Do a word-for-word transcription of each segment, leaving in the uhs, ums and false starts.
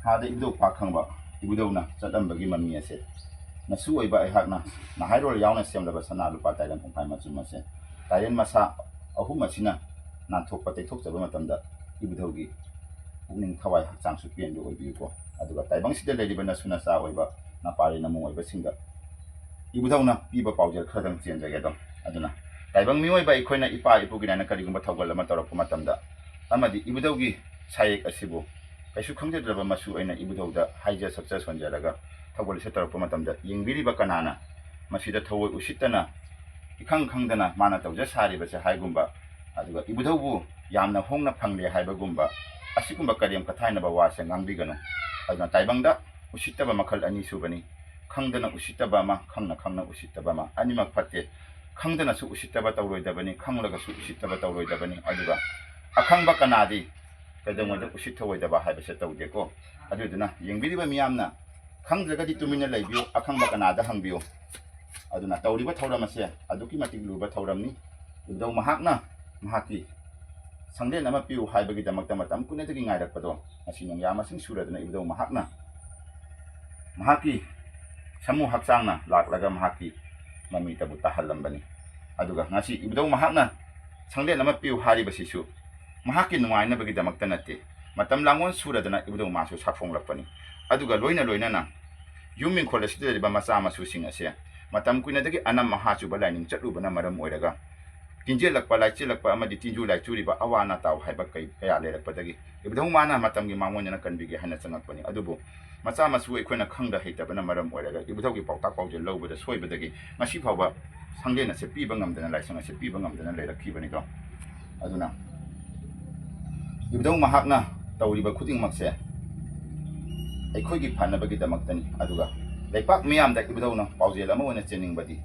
ꯊꯥꯗ ꯏꯕꯨꯙꯧ ꯄꯥꯛ ꯈꯪꯕ ꯏꯕꯨꯙꯧꯅ ꯆꯠꯂꯝꯕꯒꯤ ꯃꯃꯤ ꯑꯁꯦ, ꯅꯁꯨ ꯑꯣꯏꯕ ꯑꯩꯍꯥꯛꯅ ꯅꯍꯥꯏꯔꯣꯜ ꯌꯥꯎꯅ ꯁꯦꯝꯂꯕ ꯁꯅꯥ ꯂꯨꯄꯥ ꯇꯥꯏꯔꯦꯟ ꯄꯨꯡꯐꯥꯏ ꯃꯆꯨꯝ ꯑꯁꯦ, ꯇꯥꯏꯔꯦꯟ ꯃꯁꯥ ꯑꯍꯨꯝ ꯑꯁꯤꯅ ꯅꯥꯟꯊꯣꯛꯄ ꯇꯩꯊꯣꯛꯆꯕ ꯃꯇꯝꯗ ꯏꯕꯨꯙꯧꯒꯤ ꯄꯨꯛꯅꯤꯡ ꯊꯋꯥꯏ ꯍꯛꯆꯥꯡꯁꯨ ꯄꯦꯟꯕ ꯑꯣꯏꯕꯤꯌꯨꯀꯣ꯫ ꯑꯗꯨꯒ ꯇꯥꯏꯕꯪꯁꯤꯗ ꯂꯩꯔꯤꯕ ꯅꯁꯨ ꯅꯆꯥ ꯑꯣꯏꯕ ꯅꯄꯥꯔꯤ ꯅꯃꯨꯡ ꯑꯣꯏꯕꯁꯤꯡꯗ ꯏꯕꯨꯙꯧꯅ ꯄꯤꯕ ꯄꯥꯎꯖꯦꯜ ꯈꯔꯗꯪ ꯆꯦꯟꯖꯒꯦ ꯑꯗꯣ꯫ ꯑꯗꯨꯅ ꯇꯥꯏꯕꯪ ꯃꯤꯑꯣꯏꯕ ꯑꯩꯈꯣꯏꯅ ꯏꯄꯥ ꯏꯄꯨꯒꯤ ꯂꯥꯏꯅ ꯀꯔꯤꯒꯨꯝꯕ ꯊꯧꯒꯜ ꯑꯃ ꯇꯧꯔꯛꯄ ꯃꯇꯝꯗ ꯑꯃꯗꯤ ꯏꯕꯨꯙꯧꯒꯤ ꯁꯥꯌꯦꯛ ꯑꯁꯤꯕꯨ ꯀꯩꯁꯨ ꯈꯪꯖꯗ꯭ꯔꯕ ꯃꯁꯨ ꯑꯩꯅ ꯏꯕꯨꯙꯧꯗ ꯍꯥꯏꯖ ꯁꯛꯆ ꯁꯣꯟꯖꯔꯒ ꯊꯧꯒꯜ ꯑꯁꯤ ꯇꯧꯔꯛꯄ ꯃꯇꯝꯗ ꯌꯦꯡꯕꯤꯔꯤꯕ ꯀꯅꯥꯅ ꯃꯁꯤꯗ ꯊꯑꯣꯏ ꯎꯁꯤꯠꯇꯅ ꯏꯈꯪ ꯈꯪꯗꯅ ꯃꯥꯅ ꯇꯧꯖ ꯁꯥꯔꯤꯕꯁꯦ ꯍꯥꯏꯒꯨꯝꯕ, ꯑꯗꯨꯒ ꯏꯕꯨꯙꯧꯕꯨ ꯌꯥꯝꯅ ꯍꯣꯡꯅ ꯐꯪꯂꯦ ꯍꯥꯏꯕꯒꯨꯝꯕ ꯑꯁꯤꯒꯨꯝꯕ ꯀꯔꯦꯝ ꯀꯊꯥꯏꯅꯕ ꯋꯥꯁꯦ ꯉꯥꯡꯕꯤꯒꯅꯨ꯫ ꯑꯗꯨꯅ ꯇꯥꯏꯕꯪꯗ ꯎꯁꯤꯠꯇꯕ ꯃꯈꯜ ꯑꯅꯤ ꯁꯨꯕꯅꯤ꯫ ꯈꯪꯗꯅ ꯎꯁꯤꯠꯇꯕ ꯑꯃ, ꯈꯪꯅ ꯈꯪꯅ ꯎꯁꯤꯠꯇꯕ ꯑꯃ, ꯑꯅꯤꯃꯛ ꯐꯠꯇꯦ꯫ ꯈꯪꯗꯅꯁꯨ ꯎꯁꯤꯠꯇꯕ ꯇꯧꯔꯣꯏꯗꯕꯅꯤ, ꯈꯪꯂꯒꯁꯨ ꯎꯁꯤꯠꯇꯕ ꯇꯧꯔꯣꯏꯗꯕꯅꯤ꯫ ꯑꯗꯨꯒ ꯑꯈꯪꯕ ꯀꯅꯥꯗꯤ ꯀꯩꯗꯧꯉꯩꯗ ꯎꯁꯤꯠ ꯊꯑꯣꯏꯗꯕ ꯍꯥꯏꯕꯁꯦ ꯇꯧꯗꯦꯀꯣ꯫ ꯑꯗꯨꯗꯨꯅ ꯌꯦꯡꯕꯤꯔꯤꯕ ꯃꯤꯌꯥꯝꯅ ꯈꯪꯗ꯭ꯔꯒꯗꯤ ꯇꯨꯃꯤꯟꯅ ꯂꯩꯕꯤꯌꯨ, ꯑꯈꯪꯕ ꯀꯅꯥꯗ ꯍꯪꯕꯤꯌꯨ꯫ ꯑꯗꯨꯅ ꯇꯧꯔꯤꯕ ꯊꯧꯔꯝ ꯑꯁꯦ ꯑꯗꯨꯛꯀꯤ ꯃꯇꯤꯛ ꯂꯨꯕ ꯊꯧꯔꯝꯅꯤ꯫ ꯏꯕꯨꯙꯧ ꯃꯍꯥꯛꯅ ꯃꯍꯥꯛꯀꯤ ꯁꯪꯂꯦꯟ ꯑꯃ ꯄꯤꯌꯨ ꯍꯥꯏꯕꯒꯤꯗꯃꯛꯇ ꯃꯇꯝ ꯀꯨꯏꯅꯗꯒꯤ ꯉꯥꯏꯔꯛꯄꯗꯣ ꯉꯁꯤ ꯅꯣꯡꯌꯥ ꯃꯁꯤꯡ ꯁꯨꯔꯗꯨꯅ ꯏꯕꯨꯙꯧ ꯃꯍꯥꯛꯅ ꯃꯍꯥꯛꯀꯤ ꯁꯃꯨ ꯍꯛꯆꯥꯡꯅ ꯂꯥꯛꯂꯒ ꯃꯍꯥꯛꯀꯤ ꯃꯃꯤꯇꯕꯨ ꯇꯥꯍꯜꯂꯝꯕꯅꯤ꯫ ꯑꯗꯨꯒ ꯉꯁꯤ ꯏꯕꯨꯙꯧ ꯃꯍꯥꯛꯅ ꯁꯪꯂꯦꯟ ꯑꯃ ꯄꯤꯌꯨ ꯍꯥꯏꯔꯤꯕꯁꯤꯁꯨ ꯃꯍꯥꯛꯀꯤ ꯅꯨꯡꯉꯥꯏꯅꯕꯒꯤꯗꯃꯛꯇ ꯅꯠꯇꯦ꯫ ꯃꯇꯝ ꯂꯥꯡꯑꯣꯟ ꯁꯨꯔꯗꯅ ꯏꯕꯨꯙꯧ ꯃꯥꯁꯨ ꯁꯥꯐꯣꯡꯂꯛꯄꯅꯤ꯫ ꯑꯗꯨꯒ ꯂꯣꯏꯅ ꯂꯣꯏꯅꯅ ꯌꯨꯝ ꯏꯪꯈꯣꯜ ꯑꯁꯤꯗ ꯂꯩꯔꯤꯕ ꯃꯆꯥ ꯃꯁꯨꯁꯤꯡ ꯑꯁꯦ ꯃꯇꯝ ꯀꯨꯏꯅꯗꯒꯤ ꯑꯅꯝ ꯑꯍꯥ ꯆꯨꯕ ꯂꯥꯏꯅꯤꯡ ꯆꯠꯂꯨꯕꯅ ꯃꯔꯝ ꯑꯣꯏꯔꯒ ꯇꯤꯟꯖꯦꯜꯂꯛꯄ, ꯂꯥꯏꯆꯦꯜꯂꯛꯄ ꯑꯃꯗꯤ ꯇꯤꯟꯖꯨ ꯂꯥꯏꯆꯨꯔꯤꯕ ꯑꯋꯥ ꯑꯅꯥ ꯇꯥꯎ ꯍꯥꯏꯕ ꯀꯩ ꯀꯌꯥ ꯂꯩꯔꯛꯄꯗꯒꯤ ꯏꯕꯨꯙꯧ ꯃꯥꯅ ꯃꯇꯝꯒꯤ ꯃꯥꯡꯑꯣꯟꯅꯅ ꯀꯟꯕꯤꯒꯦ ꯍꯥꯏꯅ ꯆꯪꯉꯛꯄꯅꯤ꯫ ꯑꯗꯨꯕꯨ ꯃꯆꯥ ꯃꯁꯨ ꯑꯩꯈꯣꯏꯅ ꯈꯪꯗ ꯍꯩꯇꯕꯅ ꯃꯔꯝ ꯑꯣꯏꯔꯒ ꯏꯕꯨꯙꯧꯒꯤ ꯄꯥꯎꯇꯥꯛ ꯄꯥꯎꯖꯦꯜ ꯂꯧꯕꯗ ꯁꯣꯏꯕꯗꯒꯤ ꯉꯁꯤ ꯐꯥꯎꯕ ꯁꯪꯂꯦꯟ ꯑꯁꯦ ꯄꯤꯕ ꯉꯝꯗꯅ, ꯂꯥꯏꯁꯪ ꯑꯁꯦ ꯄꯤꯕ ꯉꯝꯗꯅ ꯂꯩꯔꯛꯈꯤꯕꯅꯤꯗꯣ꯫ ꯑꯗꯨꯅ ꯏꯕꯨꯙꯧ ꯃꯍꯥꯛꯅ ꯇꯧꯔꯤꯕ ꯈꯨꯗꯤꯡꯃꯛꯁꯦ ꯑꯩꯈꯣꯏꯒꯤ ꯐꯅꯕꯒꯤꯗꯃꯛꯇꯅꯤ꯫ ꯑꯗꯨꯒ ꯂꯩꯄꯥꯛ ꯃꯤꯌꯥꯝꯗ ꯏꯕꯨꯙꯧꯅ ꯄꯥꯎꯖꯦꯜ ꯑꯃ ꯑꯣꯏꯅ ꯆꯦꯟꯅꯤꯡꯕꯗꯤ,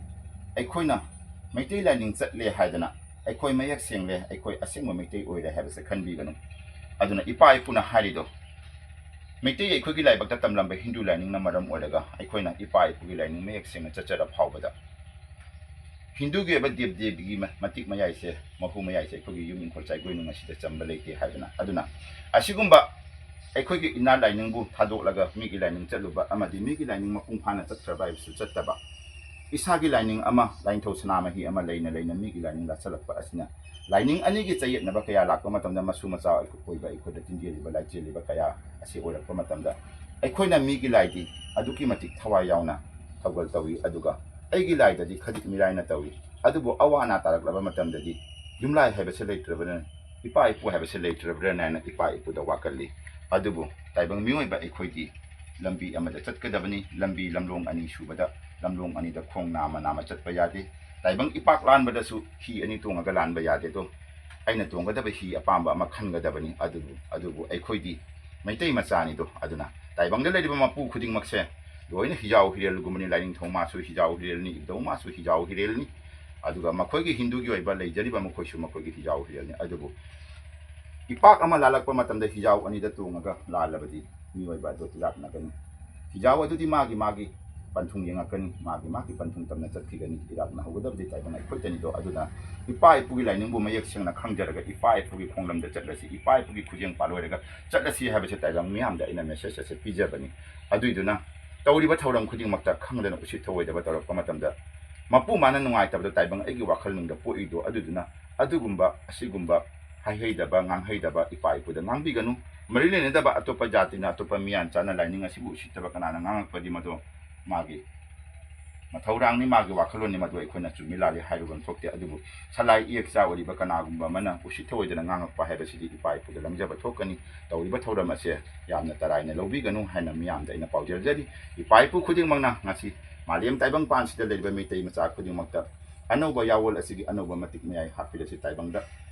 ꯑꯩꯈꯣꯏꯅ ꯃꯩꯇꯩ ꯂꯥꯏꯅꯤꯡ ꯆꯠꯂꯦ ꯍꯥꯏꯗꯅ ꯑꯩꯈꯣꯏ ꯃꯌꯦꯛ ꯁꯦꯡꯂꯦ, ꯑꯩꯈꯣꯏ ꯑꯁꯦꯡꯕ ꯃꯩꯇꯩ ꯑꯣꯏꯔꯦ ꯍꯥꯏꯕꯁꯦ ꯈꯟꯕꯤꯒꯅꯨ꯫ ꯑꯗꯨꯅ ꯏꯄꯥ ꯏꯄꯨꯅ ꯍꯥꯏꯔꯤꯗꯣ, ꯃꯩꯇꯩ ꯑꯩꯈꯣꯏꯒꯤ ꯂꯥꯏꯕꯛꯇ ꯇꯝꯂꯝꯕ ꯍꯤꯟꯗꯨ ꯂꯥꯏꯅꯤꯡꯅ ꯃꯔꯝ ꯑꯣꯏꯔꯒ ꯑꯩꯈꯣꯏꯅ ꯏꯄꯥ ꯏꯄꯨꯒꯤ ꯂꯥꯏꯅꯤꯡ ꯃꯌꯦꯛ ꯁꯦꯡꯅ ꯆꯠꯆꯔ ꯐꯥꯎꯕꯗ ꯍꯤꯟꯗꯨꯒꯤ ꯑꯣꯏꯕ ꯗꯦꯕ ꯗꯦꯕꯤꯒꯤ ꯃ-, ꯃꯇꯤꯛ ꯃꯌꯥꯏꯁꯦ, ꯃꯍꯨ ꯃꯌꯥꯏꯁꯦ ꯑꯩꯈꯣꯏꯒꯤ ꯌꯨꯝ ꯏꯪꯈꯣꯜ ꯆꯥꯏꯒꯣꯏꯅꯨꯡ ꯑꯁꯤꯗ ꯆꯝꯕ ꯂꯩꯇꯦ ꯍꯥꯏꯗꯅ꯫ ꯑꯗꯨꯅ ꯑꯁꯤꯒꯨꯝꯕ ꯑꯩꯈꯣꯏꯒꯤ ꯏꯅꯥꯠ ꯂꯥꯏꯅꯤꯡꯕꯨ ꯊꯥꯗꯣꯛꯂꯒ ꯃꯤꯒꯤ ꯂꯥꯏꯅꯤꯡ ꯆꯠꯂꯨꯕ ꯑꯃꯗꯤ ꯃꯤꯒꯤ ꯂꯥꯏꯅꯤꯡ ꯃꯄꯨꯡ ꯐꯥꯅ ꯆꯠꯈ꯭ꯔꯕ ꯍꯥꯏꯕꯁꯨ ꯆꯠꯇꯕ, ꯏꯁꯥꯒꯤ ꯂꯥꯏꯅꯤꯡ ꯑꯃ, ꯂꯥꯏꯅꯤꯡꯊꯧ ꯁꯅꯥꯃꯍꯤ ꯑꯃ ꯂꯩꯅ ꯂꯩꯅ ꯃꯤꯒꯤ ꯂꯥꯏꯅꯤꯡ ꯂꯥꯠꯁꯜꯂꯛꯄ ꯑꯁꯤꯅ ꯂꯥꯏꯅꯤꯡ ꯑꯅꯤꯒꯤ ꯆꯌꯦꯠꯅꯕ ꯀꯌꯥ ꯂꯥꯛꯄ ꯃꯇꯝꯗ, ꯃꯁꯨ ꯃꯆꯥ ꯑꯣꯏꯕ ꯑꯩꯈꯣꯏꯗ ꯆꯤꯟꯖꯦꯜꯂꯤꯕ ꯂꯥꯏꯆꯦꯜꯂꯤꯕ ꯀꯌꯥ ꯑꯁꯤ ꯑꯣꯏꯔꯛꯄ ꯃꯇꯝꯗ, ꯑꯩꯈꯣꯏꯅ ꯃꯤꯒꯤ ꯂꯥꯏꯗꯤ ꯑꯗꯨꯛꯀꯤ ꯃꯇꯤꯛ ꯊꯋꯥꯏ ꯌꯥꯎꯅ ꯊꯧꯒꯜ ꯇꯧꯏ, ꯑꯗꯨꯒ ꯑꯩꯒꯤ ꯂꯥꯏꯗꯗꯤ ꯈꯖꯤꯛ ꯃꯤꯔꯥꯏꯅ ꯇꯧꯏ꯫ ꯑꯗꯨꯕꯨ ꯑꯋꯥ ꯑꯅꯥ ꯇꯥꯔꯛꯂꯕ ꯃꯇꯝꯗꯗꯤ ꯌꯨꯝꯂꯥꯏ ꯍꯥꯏꯕꯁꯦ ꯂꯩꯇ꯭ꯔꯕꯅꯤꯅ, ꯏꯄꯥ ꯏꯄꯨ ꯍꯥꯏꯕꯁꯦ ꯂꯩꯇ꯭ꯔꯕ꯭ꯔꯅ ꯍꯥꯏꯅ ꯏꯄꯥ ꯏꯄꯨꯗ ꯋꯥꯀꯜꯂꯤ꯫ ꯑꯗꯨꯕꯨ ꯇꯥꯏꯕꯪ ꯃꯤꯑꯣꯏꯕ ꯑꯩꯈꯣꯏꯗꯤ ꯂꯝꯕꯤ ꯑꯃꯗ ꯆꯠꯀꯗꯕꯅꯤ꯫ ꯂꯝꯕꯤ ꯂꯝꯂꯣꯡ ꯑꯅꯤ ꯁꯨꯕꯗ, ꯂꯝꯂꯣꯡ ꯑꯅꯤꯗ ꯈꯣꯡ ꯅꯥꯝꯃ ꯅꯥꯝꯃ ꯆꯠꯄ ꯌꯥꯗꯦ꯫ ꯇꯥꯏꯕꯪ ꯏꯄꯥꯛ ꯂꯥꯟꯕꯗꯁꯨ ꯍꯤ ꯑꯅꯤ ꯇꯣꯡꯉꯒ ꯂꯥꯟꯕ ꯌꯥꯗꯦꯗꯣ꯫ ꯑꯩꯅ ꯇꯣꯡꯒꯗꯕ ꯍꯤ ꯑꯄꯥꯝꯕ ꯑꯃ ꯈꯟꯒꯗꯕꯅꯤ꯫ ꯑꯗꯨꯕꯨ, ꯑꯗꯨꯕꯨ ꯑꯩꯈꯣꯏꯗꯤ ꯃꯩꯇꯩ ꯃꯆꯥꯅꯤꯗꯣ꯫ ꯑꯗꯨꯅ ꯇꯥꯏꯕꯪꯗ ꯂꯩꯔꯤꯕ ꯃꯄꯨ ꯈꯨꯗꯤꯡꯃꯛꯁꯦ ꯂꯣꯏꯅ ꯍꯤꯖꯥꯎ ꯍꯤꯔꯦꯜꯒꯨꯝꯕꯅꯤ꯫ ꯂꯥꯏꯅꯤꯡꯊꯧ ꯃꯥꯁꯨ ꯍꯤꯖꯥꯎ ꯍꯤꯔꯦꯜꯅꯤ, ꯏꯕꯨꯙꯧ ꯃꯥꯁꯨ ꯍꯤꯖꯥꯎ ꯍꯤꯔꯦꯜꯅꯤ꯫ ꯑꯗꯨꯒ ꯃꯈꯣꯏꯒꯤ ꯍꯤꯟꯗꯨꯒꯤ ꯑꯣꯏꯕ ꯂꯩꯖꯔꯤꯕ ꯃꯈꯣꯏꯁꯨ ꯃꯈꯣꯏꯒꯤ ꯍꯤꯖꯥꯎ ꯍꯤꯔꯦꯜꯅꯤ꯫ ꯑꯗꯨꯕꯨ ꯏꯄꯥꯛ ꯑꯃ ꯂꯥꯜꯂꯛꯄ ꯃꯇꯝꯗ ꯍꯤꯖꯥꯎ ꯑꯅꯤꯗ ꯇꯣꯡꯉꯒ ꯂꯥꯜꯂꯕꯗꯤ ꯃꯤꯑꯣꯏꯕ ꯑꯗꯨ ꯏꯔꯥꯛꯅꯒꯅꯤ꯫ ꯍꯤꯖꯥꯎ ꯑꯗꯨꯗꯤ ꯃꯥꯒꯤ ꯃꯥꯒꯤ ꯄꯟꯊꯨꯡ ꯌꯦꯡꯉꯛꯀꯅꯤ, ꯃꯥꯒꯤ ꯃꯥꯒꯤ ꯄꯟꯊꯨꯡ ꯇꯝꯅ ꯆꯠꯈꯤꯒꯅꯤ꯫ ꯏꯔꯥꯛꯅꯍꯧꯒꯗꯕꯗꯤ ꯇꯥꯏꯕꯪ ꯑꯩꯈꯣꯏꯗꯅꯤꯗꯣ꯫ ꯑꯗꯨꯅ ꯏꯄꯥ ꯏꯄꯨꯒꯤ ꯂꯥꯏꯅꯤꯡꯕꯨ ꯃꯌꯦꯛ ꯁꯦꯡꯅ ꯈꯪꯖꯔꯒ ꯏꯄꯥ ꯏꯄꯨꯒꯤ ꯈꯣꯡꯂꯝꯗ ꯆꯠꯂꯁꯤ, ꯏꯄꯥ ꯏꯄꯨꯒꯤ ꯈꯨꯖꯦꯡ ꯄꯥꯜꯂꯣꯏꯔꯒ ꯆꯠꯂꯁꯤ ꯍꯥꯏꯕꯁꯦ ꯇꯥꯏꯕꯪ ꯃꯤꯌꯥꯝꯗ ꯑꯩꯅ ꯃꯦꯁꯦꯖ ꯑꯁꯦ ꯄꯤꯖꯕꯅꯤ꯫ ꯑꯗꯨꯏꯗꯨꯅ ꯇꯧꯔꯤꯕ ꯊꯧꯔꯝ ꯈꯨꯗꯤꯡꯃꯛꯇ ꯈꯪꯗꯅ ꯎꯁꯤꯠ ꯊꯧꯑꯣꯏꯗꯕ ꯇꯧꯔꯛꯄ ꯃꯇꯝꯗ ꯃꯄꯨ ꯃꯥꯅ ꯅꯨꯡꯉꯥꯏꯇꯕꯗꯣ ꯇꯥꯏꯕꯪ ꯑꯩꯒꯤ ꯋꯥꯈꯜꯅꯨꯡꯗ ꯄꯣꯛꯏꯗꯣ꯫ ꯑꯗꯨꯗꯨꯅ ꯑꯗꯨꯒꯨꯝꯕ ꯑꯁꯤꯒꯨꯝꯕ ꯍꯥꯏꯍꯩꯗꯕ ꯉꯥꯡꯍꯩꯗꯕ ꯏꯄꯥ ꯏꯄꯨꯗ ꯉꯥꯡꯕꯤꯒꯅꯨ꯫ ꯃꯔꯤ ꯂꯩꯅꯗꯕ ꯑꯇꯣꯞꯄ ꯖꯥꯇꯤꯅ, ꯑꯇꯣꯞꯄ ꯃꯤꯌꯥꯟ ꯆꯥꯅ ꯂꯥꯏꯅꯤꯡ ꯑꯁꯤꯕꯨ ꯎꯁꯤꯠꯇꯕ ꯀꯅꯥꯅ ꯉꯥꯡꯉꯛꯄꯗꯤ ꯃꯗꯨ ꯃꯥꯒꯤ ꯃꯊꯧꯔꯥꯡꯅꯤ, ꯃꯥꯒꯤ ꯋꯥꯈꯜꯂꯣꯟꯅꯤ꯫ ꯃꯗꯨ ꯑꯩꯈꯣꯏꯅ ꯆꯨꯝꯃꯤ ꯂꯥꯜꯂꯤ ꯍꯥꯏꯔꯨꯕ ꯊꯣꯛꯇꯦ꯫ ꯑꯗꯨꯕꯨ ꯁꯂꯥꯏ ꯏꯌꯦꯛ ꯆꯥ ꯑꯣꯏꯔꯤꯕ ꯀꯅꯥꯒꯨꯝꯕ ꯑꯃꯅ ꯎꯁꯤꯠ ꯊꯧꯑꯣꯏꯗꯅ ꯉꯥꯡꯉꯛꯄ ꯍꯥꯏꯕꯁꯤꯗꯤ ꯏꯄꯥ ꯏꯄꯨꯗ ꯂꯪꯖꯕ ꯊꯣꯛꯀꯅꯤ꯫ ꯇꯧꯔꯤꯕ ꯊꯧꯔꯝ ꯑꯁꯦ ꯌꯥꯝꯅ ꯇꯔꯥꯏꯅ ꯂꯧꯕꯤꯒꯅꯨ ꯍꯥꯏꯅ ꯃꯤꯌꯥꯝꯗ ꯑꯩꯅ ꯄꯥꯎꯖꯦꯜꯖꯔꯤ꯫ ꯏꯄꯥ ꯏꯄꯨ ꯈꯨꯗꯤꯡꯃꯛꯅ ꯉꯁꯤ ꯃꯥꯂꯦꯝ ꯇꯥꯏꯕꯪ ꯄꯥꯟꯁꯤꯗ ꯂꯩꯔꯤꯕ ꯃꯩꯇꯩ ꯃꯆꯥ ꯈꯨꯗꯤꯡꯃꯛꯇ ꯑꯅꯧꯕ ꯌꯥꯑꯣꯜ ꯑꯁꯤꯒꯤ ꯑꯅꯧꯕ ꯃꯇꯤꯛ ꯃꯌꯥꯏ ꯍꯥꯞꯄꯤꯔꯁꯤ꯫ ꯇꯥꯏꯕꯪꯗ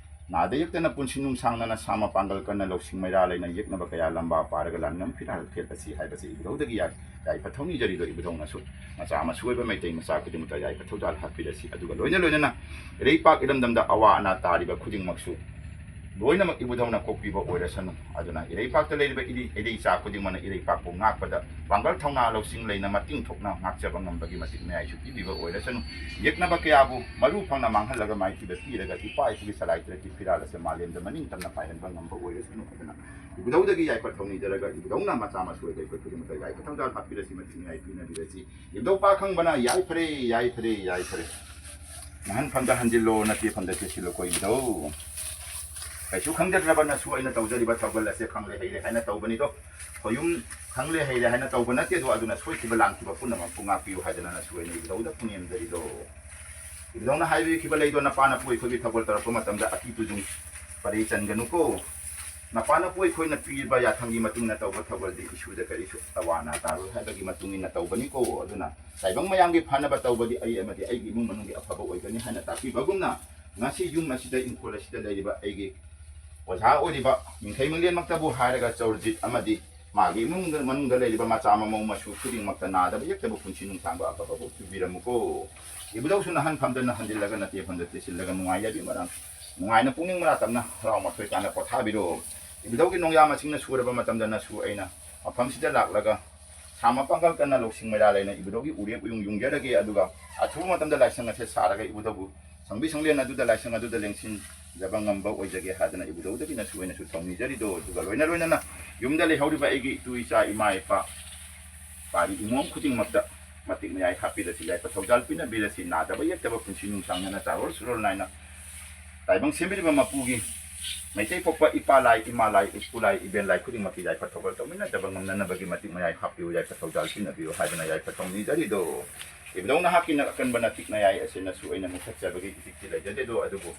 ꯅꯥꯗ ꯌꯦꯛꯇꯅ ꯄꯨꯟꯁꯤ ꯅꯨꯡꯁꯥꯡꯅꯅ ꯁꯥꯃ ꯄꯥꯡꯒꯜ ꯀꯟꯅ ꯂꯧꯁꯤꯡ ꯃꯩꯔꯥ ꯂꯩꯅ ꯌꯦꯛꯅꯕ ꯀꯌꯥ ꯂꯝꯕꯥ ꯄꯥꯔꯒ ꯂꯥꯟꯉꯝ ꯐꯤꯔꯥꯜ ꯐꯦꯠ ꯑꯁꯤ ꯍꯥꯏꯕꯁꯤ ꯏꯕꯨꯙꯧꯗꯒꯤ ꯌꯥꯏ꯫ ꯌꯥꯏꯐ ꯊꯧꯅꯤꯖꯔꯤꯗꯣ ꯏꯕꯨꯙꯧꯅꯁꯨ ꯃꯆꯥ ꯃꯁꯨ ꯑꯣꯏꯕ ꯃꯩꯇꯩ ꯃꯆꯥ ꯈꯨꯗꯤꯡꯃꯛꯇ ꯌꯥꯏꯐ ꯊꯧꯖꯥꯜ ꯍꯥꯞꯄꯤꯔꯁꯤ꯫ ꯑꯗꯨꯒ ꯂꯣꯏꯅ ꯂꯣꯏꯅꯅ ꯏꯔꯩꯄꯥꯛ ꯏꯔꯝꯗꯝꯗ ꯑꯋꯥ ꯑꯅꯥ ꯇꯥꯔꯤꯕ ꯈꯨꯗꯤꯡꯃꯛꯁꯨ ꯂꯣꯏꯅꯃꯛ ꯏꯕꯨꯙꯧꯅ ꯀꯣꯛꯄꯤꯕ ꯑꯣꯏꯔꯁꯅꯨ꯫ ꯑꯗꯨꯅ ꯏꯔꯩꯄꯥꯛꯇ ꯂꯩꯔꯤꯕ ꯏꯔꯩ ꯏꯆꯥ ꯈꯨꯗꯤꯡꯃꯛꯅ ꯏꯔꯩꯄꯥꯛꯄꯨ ꯉꯥꯛꯄꯗ ꯄꯥꯡꯒꯜ ꯊꯧꯅꯥ ꯂꯧꯁꯤꯡ ꯂꯩꯅ ꯃꯇꯤꯡ ꯊꯣꯛꯅ ꯉꯥꯛꯆꯕ ꯉꯝꯕꯒꯤ ꯃꯇꯤꯛ ꯃꯌꯥꯏꯁꯨ ꯄꯤꯕꯤꯕ ꯑꯣꯏꯔꯁꯅꯨ꯫ ꯌꯦꯛꯅꯕ ꯀꯌꯥꯕꯨ ꯃꯔꯨ ꯐꯪꯅ ꯃꯥꯡꯍꯜꯂꯒ ꯃꯥꯏꯊꯤꯕ ꯄꯤꯔꯒ ꯏꯄꯥ ꯏꯄꯨꯒꯤ ꯁꯂꯥꯏ ꯇꯔꯦꯠꯀꯤ ꯐꯤꯔꯥꯜ ꯑꯁꯦ ꯃꯥꯂꯦꯝꯗ ꯃꯅꯤꯡ ꯇꯝꯅ ꯄꯥꯏꯍꯟꯕ ꯉꯝꯕ ꯑꯣꯏꯔꯁꯅꯨ꯫ ꯑꯗꯨꯅ ꯏꯕꯨꯙꯧꯗꯒꯤ ꯌꯥꯏꯐ ꯊꯧꯅꯤꯖꯔꯒ ꯏꯕꯨꯙꯧꯅ ꯃꯆꯥ ꯃꯁꯨ ꯑꯣꯏꯕ ꯑꯩꯈꯣꯏ ꯈꯨꯗꯤꯡꯃꯛꯇ ꯌꯥꯏꯐ ꯊꯧꯖꯥꯜ ꯍꯥꯞꯄꯤꯔꯁꯤ, ꯃꯇꯤꯛ ꯃꯌꯥꯏ ꯄꯤꯅꯕꯤꯔꯁꯤ꯫ ꯏꯕꯨꯙꯧ ꯄꯥ ꯈꯪꯕꯅ ꯌꯥꯏꯐꯔꯦ, ꯌꯥꯏꯐꯔꯦ, ꯌꯥꯏꯐꯔꯦ꯫ ꯅꯍꯟ ꯐꯝꯗ ꯍꯟꯖꯤꯜꯂꯣ, ꯅꯠꯇꯦ ꯐꯝꯗ ꯆꯦꯠꯁꯤꯜꯂꯣ ꯀꯣ ꯏꯕꯨꯙꯧ꯫ ꯀꯩꯁꯨ ꯈꯪꯖꯗ꯭ꯔꯕ ꯅꯁꯨ ꯑꯩꯅ ꯇꯧꯖꯔꯤꯕ ꯊꯧꯒꯜ ꯑꯁꯦ ꯈꯪꯂꯦ ꯍꯩꯔꯦ ꯍꯥꯏꯅ ꯇꯧꯕꯅꯤꯗꯣ꯫ ꯈꯣꯌꯨꯝ ꯈꯪꯂꯦ ꯍꯩꯔꯦ ꯍꯥꯏꯅ ꯇꯧꯕ ꯅꯠꯇꯦꯗꯣ꯫ ꯑꯗꯨꯅ ꯁꯣꯏꯈꯤꯕ ꯂꯥꯟꯈꯤꯕ ꯄꯨꯝꯅꯃꯛꯄꯨ ꯉꯥꯛꯄꯤꯌꯨ ꯍꯥꯏꯗꯅ ꯅꯁꯨ ꯑꯩꯅ ꯏꯕꯨꯙꯧꯗ ꯄꯨꯡꯅꯦꯝꯖꯔꯤꯗꯣ꯫ ꯏꯕꯨꯙꯧꯅ ꯍꯥꯏꯕꯤꯈꯤꯕ ꯂꯩꯗꯣ, ꯅꯄꯥ ꯅꯄꯨ ꯑꯩꯈꯣꯏꯒꯤ ꯊꯧꯒꯜ ꯇꯧꯔꯛꯄ ꯃꯇꯝꯗ ꯑꯀꯤꯕꯁꯨ ꯄꯔꯦ ꯆꯟꯒꯅꯨꯀꯣ꯫ ꯅꯄꯥ ꯅꯄꯨ ꯑꯩꯈꯣꯏꯅ ꯄꯤꯔꯤꯕ ꯌꯥꯊꯪꯒꯤ ꯃꯇꯨꯡ ꯏꯟꯅ ꯇꯧꯕ ꯊꯧꯒꯜꯗꯤ ꯏꯁꯨꯗ ꯀꯔꯤꯁꯨ ꯑꯋꯥ ꯑꯅꯥ ꯇꯥꯔꯣꯏ ꯍꯥꯏꯕꯒꯤ ꯃꯇꯨꯡ ꯏꯟꯅ ꯇꯧꯕꯅꯤꯀꯣ꯫ ꯑꯗꯨꯅ ꯇꯥꯏꯕꯪ ꯃꯌꯥꯝꯒꯤ ꯐꯅꯕ ꯇꯧꯕꯗꯤ ꯑꯩ ꯑꯃꯗꯤ ꯑꯩꯒꯤ ꯏꯃꯨꯡ ꯃꯅꯨꯡꯒꯤ ꯑꯐꯕ ꯑꯣꯏꯒꯅꯤ ꯍꯥꯏꯅ ꯇꯥꯛꯄꯤꯕꯒꯨꯝꯅ, ꯉꯁꯤ ꯌꯨꯝ ꯑꯁꯤꯗ, ꯏꯪꯈꯣꯜ ꯑꯁꯤꯗ ꯂꯩꯔꯤꯕ ꯑꯩꯒꯤ ꯑꯣꯖꯥ ꯑꯣꯏꯔꯤꯕ ꯃꯤꯡꯊꯩ ꯃꯪꯂꯦꯟꯃꯛꯇꯕꯨ ꯍꯥꯏꯔꯒ ꯆꯧꯔꯖꯤꯠ ꯑꯃꯗꯤ ꯃꯥꯒꯤ ꯏꯃꯨꯡ ꯃꯅꯨꯡꯗ ꯂꯩꯔꯤꯕ ꯃꯆꯥ ꯃꯃꯧ ꯃꯁꯨ ꯈꯨꯗꯤꯡꯃꯛꯇ ꯅꯥꯗꯕ ꯌꯦꯛꯇꯕ ꯄꯨꯟꯁꯤ ꯅꯨꯡꯁꯥꯡꯕ ꯑꯐꯕꯕꯨ ꯄꯤꯕꯤꯔꯝꯃꯨꯀꯣ꯫ ꯏꯕꯨꯙꯧꯁꯨ ꯅꯍꯟ ꯐꯝꯗ ꯅꯍꯟꯖꯤꯜꯂꯒ ꯅꯠꯇꯦ ꯐꯝꯗ ꯇꯦꯁꯤꯜꯂꯒ ꯅꯨꯡꯉꯥꯏ ꯌꯥꯕꯤ ꯃꯔꯥꯡ ꯅꯨꯡꯉꯥꯏꯅ ꯄꯨꯛꯅꯤꯡ ꯃꯔꯥ ꯇꯞꯅ ꯍꯔꯥꯎ ꯃꯈꯣꯏ ꯇꯥꯅ ꯄꯣꯊꯥꯕꯤꯔꯣ꯫ ꯏꯕꯨꯙꯧꯒꯤ ꯅꯣꯡꯌꯥ ꯃꯁꯤꯡꯅ ꯁꯨꯔꯕ ꯃꯇꯝꯗ ꯅꯁꯨ ꯑꯩꯅ ꯃꯐꯝꯁꯤꯗ ꯂꯥꯛꯂꯒ ꯁꯥꯃ ꯄꯥꯡꯒꯜ ꯀꯟꯅ ꯂꯧꯁꯤꯡ ꯃꯩꯔꯥ ꯂꯩꯅ ꯏꯕꯨꯙꯧꯒꯤ ꯎꯔꯦꯞ ꯎꯌꯨꯡ ꯌꯨꯡꯖꯔꯒꯦ, ꯑꯗꯨꯒ ꯑꯊꯨꯕ ꯃꯇꯝꯗ ꯂꯥꯏꯁꯪ ꯑꯁꯦ ꯁꯥꯔꯒ ꯏꯕꯨꯙꯧꯕꯨ ꯁꯪꯕꯤ ꯁꯪꯂꯦꯟ ꯑꯗꯨꯗ ꯂꯥꯏꯁꯪ ꯑꯗꯨꯗ ꯂꯦꯡꯁꯤꯟꯖꯕ ꯉꯝꯕ ꯑꯣꯏꯖꯒꯦ ꯍꯥꯏꯗꯅ ꯏꯕꯨꯙꯧꯗꯒꯤ ꯅꯁꯨ ꯑꯩꯅꯁꯨ ꯊꯧꯅꯤꯖꯔꯤꯗꯣ꯫ ꯑꯗꯨꯒ ꯂꯣꯏꯅ ꯂꯣꯏꯅꯅ ꯌꯨꯝꯗ ꯂꯩꯍꯧꯔꯤꯕ ꯑꯩꯒꯤ ꯏꯇꯨ ꯏꯆꯥ ꯏꯃꯥ ꯏꯄꯥ ꯄꯥꯔꯤ ꯏꯃꯨꯡ ꯈꯨꯗꯤꯡꯃꯛꯇ ꯃꯇꯤꯛ ꯃꯌꯥꯏ ꯍꯥꯞꯄꯤꯔꯁꯤ, ꯌꯥꯏꯐ ꯊꯧꯖꯥꯜ ꯄꯤꯅꯕꯤꯔꯁꯤ, ꯅꯥꯗꯕ ꯌꯦꯛꯇꯕ ꯄꯨꯟꯁꯤ ꯅꯨꯡꯁꯥꯡꯅꯅ ꯆꯥꯔꯣꯜ ꯁꯨꯔꯣꯜ ꯅꯥꯏꯅ ꯇꯥꯏꯕꯪ ꯁꯦꯝꯕꯤꯔꯤꯕ ꯃꯄꯨꯒꯤ ꯃꯩꯇꯩ ꯄꯣꯛꯄ ꯏꯄꯥ ꯂꯥꯏ, ꯏꯃꯥ ꯂꯥꯏ, ꯏꯄꯨ ꯂꯥꯏ, ꯏꯕꯦꯟ ꯂꯥꯏ ꯈꯨꯗꯤꯡꯃꯛꯀꯤ ꯌꯥꯏꯐ ꯊꯧꯒꯜ ꯇꯧꯃꯤꯟꯅꯖꯕ ꯉꯝꯅꯅꯕꯒꯤ ꯃꯇꯤꯛ ꯃꯌꯥꯏ ꯍꯥꯞꯄꯤꯌꯨ, ꯌꯥꯏꯐ ꯊꯧꯖꯥꯜ ꯄꯤꯅꯕꯤꯌꯨ ꯍꯥꯏꯗꯅ ꯌꯥꯏꯐ ꯊꯧꯅꯤꯖꯔꯤꯗꯣ꯫ ꯏꯕꯨꯙꯧ ꯅꯍꯥꯛꯀꯤ ꯑꯀꯟꯕ ꯅꯇꯤꯛ ꯃꯌꯥꯏ ꯑꯁꯤꯅꯁꯨ ꯑꯩꯅ ꯃꯨꯊꯠꯆꯕꯒꯤ ꯏꯊꯤꯛꯇꯤ ꯂꯩꯖꯗꯦꯗꯣ, ꯑꯗꯨꯕꯨ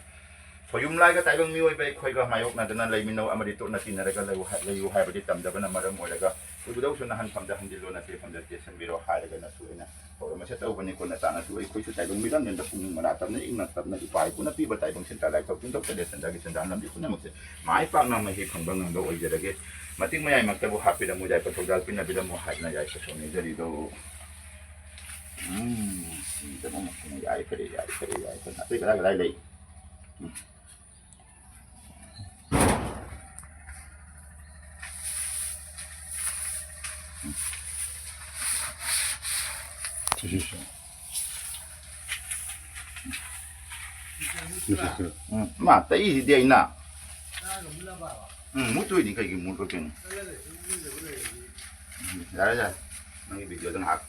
ꯈꯣꯌꯨꯝ ꯂꯥꯏꯒ ꯇꯥꯏꯕꯪ ꯃꯤꯑꯣꯏꯕ ꯑꯩꯈꯣꯏꯒ ꯃꯥꯌꯣꯛꯅꯗꯅ ꯂꯩꯃꯤꯟꯅꯧ ꯑꯃꯗꯤ ꯇꯣꯠꯅ ꯇꯤꯟꯅꯔꯒ ꯂꯩꯌꯨ ꯍꯥꯏ-, ꯂꯩꯌꯨ ꯍꯥꯏꯕꯗꯤ ꯇꯝꯗꯕꯅ ꯃꯔꯝ ꯑꯣꯏꯔꯒ ꯏꯕꯨꯙꯧꯁꯨ ꯅꯍꯟ ꯐꯝꯗ ꯍꯟꯖꯤꯜꯂꯣ, ꯅꯠꯇꯦ ꯐꯝꯗ ꯇꯦꯁꯟꯕꯤꯔꯣ ꯍꯥꯏꯔꯒꯅꯁꯨ ꯑꯩꯅ ꯊꯧꯔꯝ ꯑꯁꯤ ꯇꯧꯕꯅꯤꯀꯣ꯫ ꯅꯆꯥꯅꯁꯨ ꯑꯩꯈꯣꯏꯁꯨ ꯇꯥꯏꯕꯪ ꯃꯤꯔꯝꯂꯦꯟꯗ ꯄꯨꯛꯅꯤꯡ ꯃꯔꯥ ꯇꯞꯅ ꯏꯪꯅ ꯇꯞꯅ ꯏꯄꯥ ꯏꯄꯨꯅ ꯄꯤꯕ ꯇꯥꯏꯕꯪ ꯁꯦꯟꯗꯥ ꯂꯥꯏꯊꯧ ꯆꯤꯡꯊꯧ ꯇꯔꯦꯠ ꯁꯦꯟꯗꯥꯒꯤ ꯁꯦꯟꯗꯥꯟ ꯂꯝꯕꯤ ꯄꯨꯝꯅꯃꯛꯁꯦ ꯃꯥꯏ ꯄꯥꯛꯅ ꯃꯍꯩ ꯐꯪꯕ ꯉꯝꯕ ꯑꯣꯏꯖꯔꯒꯦ꯫ ꯃꯇꯤꯛ ꯃꯌꯥꯏꯃꯛꯇꯕꯨ ꯍꯥꯞꯄꯤꯔꯝꯃꯨ, ꯌꯥꯏꯐ ꯊꯧꯖꯥꯜ ꯄꯤꯅꯕꯤꯔꯝꯃꯨ ꯍꯥꯏꯗꯅ ꯌꯥꯏꯐ ꯊꯧꯅꯤꯖꯔꯤꯗꯣ꯫ ꯎꯝ, ꯁꯤꯗꯅ ꯑꯃꯨꯛ ꯌꯥꯏꯐꯔꯦ, ꯌꯥꯏꯐꯔꯦ, ꯌꯥꯏꯐꯔꯦ꯫ ꯑꯇꯩ ꯀꯗꯥꯏ ꯀꯗꯥꯏ ꯂꯩ? ꯎꯝ꯫ ꯁꯤ, ꯁꯤ, ꯁꯤ꯫ ꯁꯤ, ꯁꯤ, ꯁꯤ꯫ ꯎꯝ, ꯃꯥ ꯇꯛꯏꯁꯤꯗꯤ ꯑꯩꯅ꯫ ꯎꯝ, ꯃꯨꯠꯇꯣꯏꯅꯤ, ꯀꯩꯒꯤ ꯃꯨꯠꯂꯣꯏꯗꯣꯏꯅꯣ? ꯎꯝ, ꯌꯥꯔꯦ, ꯌꯥꯔꯦ꯫ ꯅꯪꯒꯤ video ꯗꯣ ꯉꯥꯏꯍꯥꯛ